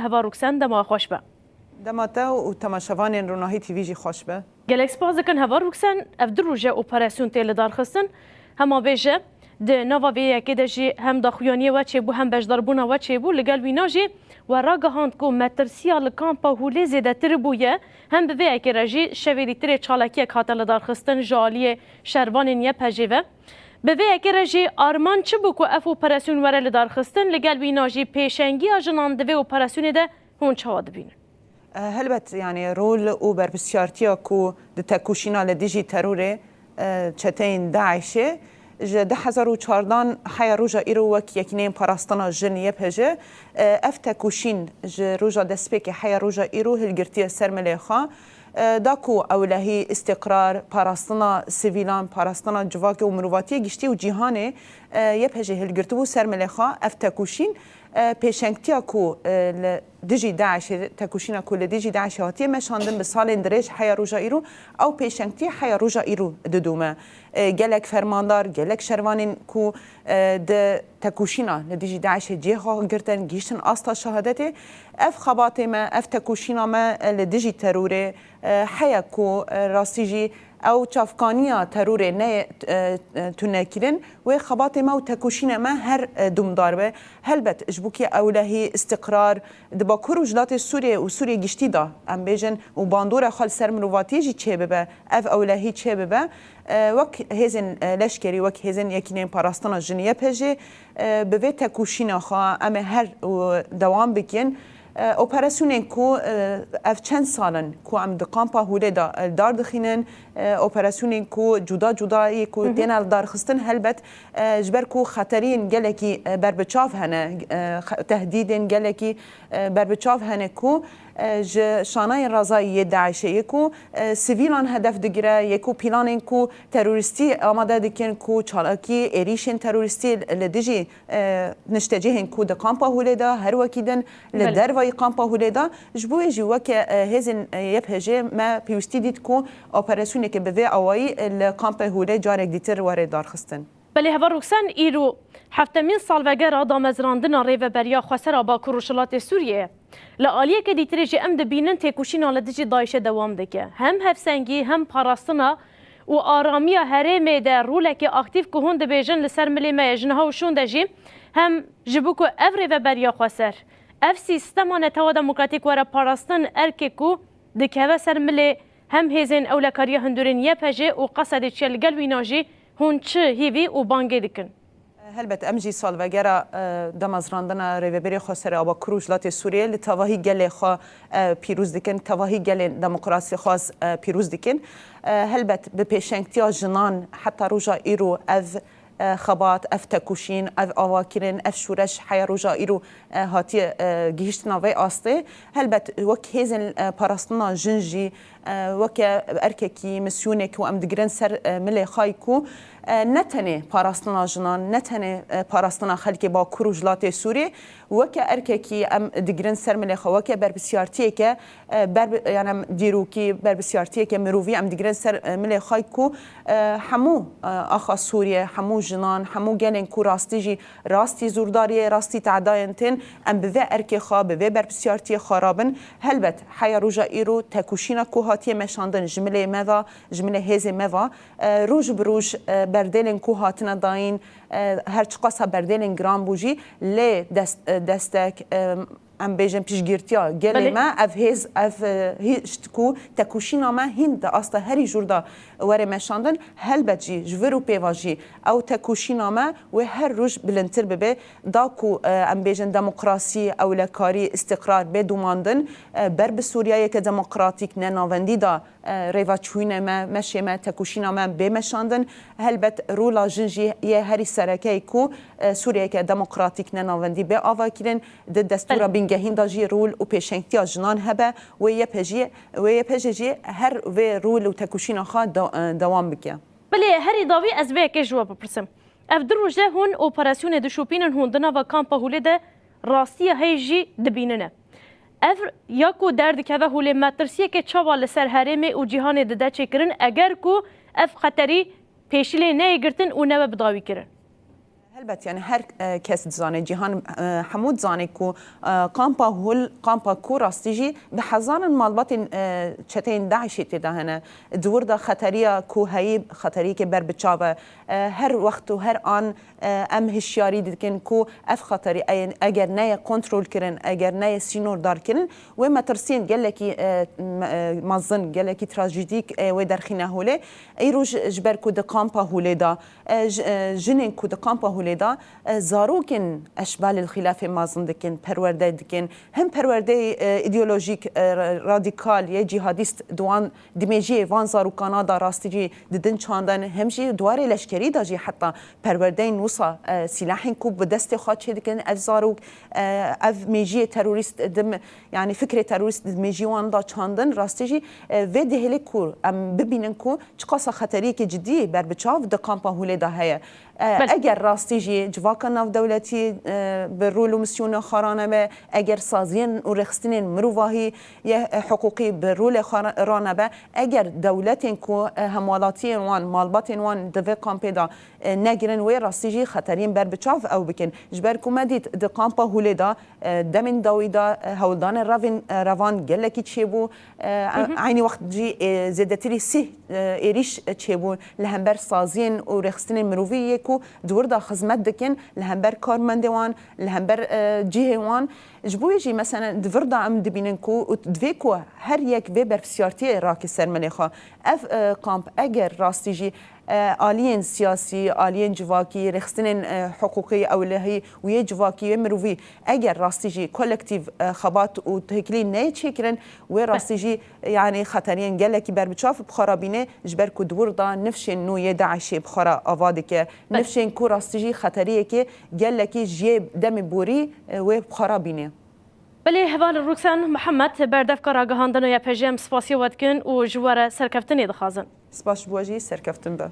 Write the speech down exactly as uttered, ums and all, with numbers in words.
Heva Ruksen, dema xweş be. Dema te û temaşevanên Ronahî T V jî xweş be. Gelek spas dikin Heva Ruksen, ev du roj e operasyon tê lidarxistin. Hema bêje, di nava vê yekê de jî hem daxuyaniyê we çêbû, hem beşdarbûna we çêbû. Li gel wîna jî we ragihand ku metirsiya li kampa Hûlê zêdetir bûye, hem bi vê yekê re jî şevê dîtirê çalakiyek hate lidarxistin ji aliyê şervanên Y P G ve. Bi vê yekê re jî armanc çi bû ku ev operasyon were lidarxistin? Li gel wîna jî pêşengiya jinan di vê operasyonê de hûn çawa dibînin? E, Helbet, yani rol û berpirsiyartiya ku di tekoşîna li dijî terorê, e, çeteyên DAIŞê ji du hezar û çardan heya roja îro wek Yekîneyên Parastina Jin Y P J, e, ev tekoşîn ji roja destpêkê heya roja îro hilgirtiye ser milê xwe, e, da ku ewlehî, îstiqrar, parastina sivîlan, parastina civakê û mirovatiyê giştî û cîhanê, e, Y P J hilgirtibû ser milê xwe. Ev tekoşîn, e, pêşengtiya ku, e, li dijî DAIŞê, tekoşîna ku li dijî DAIŞê hatiye meşandin bi salên dirêj heya roja îro, ew pêşengtî heya roja îro didome. E, gelek fermandar, gelek şervanên ku, e, di tekoşîna li dijî DAIŞê cihê xwe girtin, gihîştin asta şehadetê. Ev xebatê me, ev tekoşîna me, e, li dijî terorê, e, heye ku, e, rastî jî ew çavkaniya terorê neyê, e, e, tunekirin, wê xebatê me û tekoşînê me her, e, dumdar be. Helbet, ji bo kê ewlehî, îstiqrar di Bakur û Rojhilatê Sûriyê û Sûriyê giştî de, em bêjin, û bandora xwe li ser mirovatiyê jî çêbibe, ev ewlehî çêbibe, e, wek hêzên, e, leşkerî, wek hêzên Yekîneyên Parastina Jin Y P J, e, bi vê tekoşîna xwe em ê her, û, dewam bikin. E, operasyonên ku, e, ev çend sal in ku em di kampa Hûlê de, e, li dar dixînin, e, operasyonên ku cuda cuda yê ku têne lidarxistin, helbet, e, ji ber ku xeteriyên gelekî, e, berbiçav hene, e, xe-, tehdîdên gelekî, e, berbiçav hene ku, e, ji şanayên razayî yê DAIŞê yê ku, e, sivîlan hedef digire, yê ku planên ku terorîstî amade dikin ku çalakî êrîşên terorîstî li dijî, e, niştecihên ku di kampa Hûlê de her wekî din li Belê. dervayî kampa Hûlê de. Ji bo wê jî weke, e, hêzên, e, Y P J me pêwîstî dît ku operasyoneke bi vê awayî, e, li kampê Hûlê carek dîtir were darxistin. Belê Heva Roksen, îro heftemîn salvegera damezrandina Rêveberiya Xweser a Bakur Rojhilatê Sûriyeyê. Li aliyeke dîtirê jî em dibînin têkoşîna li dijî DAIŞê dewam dike. Hem hevsengî hem parastina û aramiya herêmê de roleke aktîf ku hûn dibêjin li ser milê me ye ji niha û şûn de jî hem ji bo ku ev Rêveberiya Xweser, ev sîstema netewa demokratîk were parastin erkê ku dikeve ser milê hem hêzên ewlekariya hundirên Y P J û Qesedê çiye li gel wîna jî hûn çi hîvî û bangê dikin? Helbet em jî salvegera, e, damezrandina Rêveberiya Xweser a Bakur Rojhilatê Sûriyê li tevahî gelê xwe, e, pîroz dikin, tevahî gelên demokrasîxwaz, e, pîroz dikin. E, helbet bi pêşengtiya jinan heta roja îro ev, e, xebat, ev tekoşîn, ev avakirin, ev şoreş heya roja îro, e, hatiye, e, gihîştina vê astê. Helbet wek hêzên, e, parastina jin jî, e, weke erkekî, misyonek ku em digirin ser, e, milê xwe ku, e, ne tenê parastina jinan, ne tenê, e, parastina xelkê Bakur û Rojhilatê Sûriyê, weke erkekî em digirin ser milê xwe, weke berpirsiyartiyeke, e, ber-, yani em dîrokî, berpirsiyartiyeke mirovî em digirin ser, e, milê xwe ku, e, hemû, e, axa Sûriye, hemû jinan, hemû gelên ku rastî jî rastî zordariyê, rastî tedayên tên, em bi vê erkê xwe, bi vê berpirsiyartiyê xwe rabin. Helbet, heya roja îro tekoşîna ku hatiye meşandin ji milê me ve, ji milê hêzê me ve, e, roj bi roj, e, berdêlên ku hatine dayîn, e, her çiqasa berdêlên giran bû jî, lê dest-, e, destek, e, em bêjin piştgirtiya gelê Belê. me, ev hêz, ev, e, hişt ku tekoşîna me hîn di asta herî jûr de were meşandin, helbet jî ji vir û pê ve jî ew tekoşîna me wê her roj bilindtir bibe, da ku, e, em bêjin demokrasî, ewlekarî, îstiqrar bê domandin, e, ber bi Sûriyeyeke demokratîk ne navendî de, e, rêvaçûyînê me, meşê me, tekoşîna me bê meşandin. Helbet rola jin jî yê herî sereke ye ku, e, Sûriyeyeke demokratîk ne navendî bê avakirin. Di destûra Belê. bingehîn de jî rol û pêşengtiya jinan hebe, wê Y P J, wê Y P J jî her vê rol û tekoşîna xwe de-, e, dewam bike. Belê, herî dawî ez vê yekê ji we bipirsim. Ev du roj e hûn operasyonê dişopînin, hûn di nava kampa Hûlê de rastiya heyî jî dibînine. Ev ya ku derdikeve Hûlê metirsiyeke çawa li ser herêmê û cîhanê dide çêkirin, eger ku ev xeterî pêşî lê neyê girtin û nebe bidawîkirin? Elbet, yani her e, kes dizane, cîhan e, hemû dizane ku e, kampa Hûl, kampa ku rastî jî bi hezaran malbatên e, çeteyên DAIŞê tê de hene. Di wir de xeteriya ku heyî, xeteriyeke ber bi çav e. E, her wext û her an e, em hişyarî dikin ku ev xeterî e, eger neye kontrol kirin, eger neye sînordar kirin, wê metirsiyên gelekî e, me- e, mezin, gelekî trajîdîk e, wê derxîne holê. Îro ji ji ber ku di kampa Hûlê de e, ji- e, jinên ku di kampa Hûlê de e, zarokên eşbalê li xîlafê mezin dikin, perwerde dikin. Him perwerdeyê e, îdeolojîk e, ra- radîkal yê cîhadîst di wan di mêjiyê van zarokana de rastî jî didin çandin, him jî di warê leşkerî de jî heta perwerdeyên wisa e, sîlahên ku bi destê xwe çêdikin ev zarok, e, ev mêjiyê terorîst di me- yani fikrê terorîst di mêjî wan de çandin, rastî jî e, vê dihêlê ku em bibînin ku çiqasa xeteriyeke cidî ber bi çav di kampa Hûlê de heye. E, Belê. Eger rastî jî civaka navdewletî e, bi rol û misyona xwe ranebe, eger saziyên û rêxistinên mirovahî yê e, hiqûqî bi rolê xwe ra- ranebe, eger dewletên ku e, hemwelatiyên wan, malbatên wan di vê kampê de e, negirin wê, rastî jî xeteriyên ber bi çav ew bikin. Ji ber ku me dît di kampa Hûlê de e, demên dawî de e, hewldanên revên, e, revan gelekî çêbû. E, eynî wext jî e, zêdetirî sîh e, êrîş çêbû li hember saziyên û rêxistinên mirovî yê ku di wir de xizmet dikin, li hember karmendê wan, li hember e, cihê wan. Ji bo wê jî, meselen, di vir de em dibînin ku û divê ku her yek vê berpirsiyartiyê rake ser milê xwe. Ev e, kamp eger rastî jî e, aliyên siyasî, aliyên civakî, rêxistinên e, hiqûqî, ewlehî û yê civakî, yê mirovî, eger rastî jî kolektîv e, xebat û têkilî neyê çêkirin, wê rastî jî, yani, xeteriyên gelekî berbiçav bi xwe re bîne, ji ber ku di wir de nifşên nû yê DAIŞê bi xwe re ava dike. Nifşên ku rastî jî xeteriyekê gelekî ji yê demê borî e, wê bi xwe re bîne. Belê, heval Rûksen Mihemed, berdevka ragihandina Y P J, em spasiya we dikin û ji we re serkeftinê dixwazin. Spas ji bo we jî, serkeftin be.